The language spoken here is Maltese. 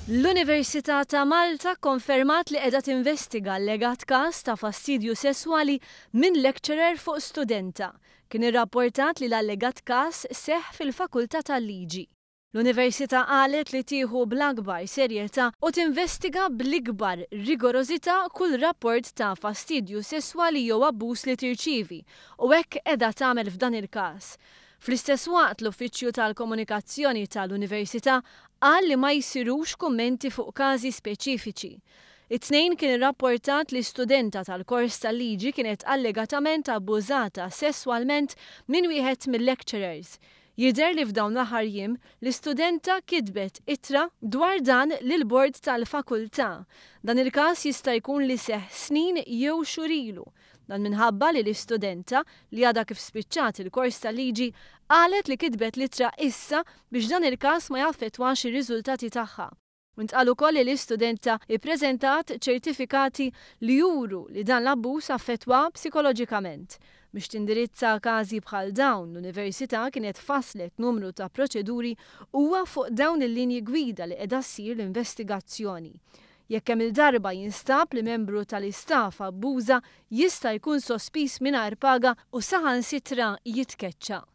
L-Università ta' Malta kkonfermat li qiegħda tinvestiga allegat każ ta' fastidju sesswali minn lecturer fuq studenta. Kien irrapportat li l-allegat każ seħħ fil-Fakultà tal-Liġi. L-Università qalet li tieħu bl-akbar serjetà u tinvestiga bl-ikbar rigorożità kull rapport ta' fastidju sesswali jew abbuż li tirċievi u hekk qiegħda tagħmel f'dan il-każ. Fl-istess waqt, l-Uffiċċju tal-Komunikazzjoni tal-Università qal li ma jsirux kummenti fuq każi speċifiċi. It-Tnejn kien irrapportat li studenta tal-kors tal-liġi kienet allegatament abbużata sesswalment minn wieħed mil-lecturers. Jidher li f'dawn l-aħħar jiem, l-istudenta kitbet ittra dwar dan lill-bord tal-fakultà. Dan il-każ jista' jkun li seħħ snin jew xhur ilu. Dan minħabba li l-istudenta, li għadha kif spiċċat il-kors tal-liġi, qalet li kitbet l-ittra issa biex dan il-każ ma jaffettwax ir-riżultati tagħha. Intqal ukoll li l-istudenta ippreżentat ċertifikati li juru li dan l-abbuż affettwaha psikoloġikament. Biex tindirizza każi bħal dawn, l-Università kienet fasslet numru ta' proċeduri u huwa fuq dawn il-linji gwida li qiegħda ssir l-investigazzjoni. Jekk kemm-il darba jinstab li membru tal-istaff abbuża jista' jkun sospiż mingħajr paga u saħansitra jitkeċċa.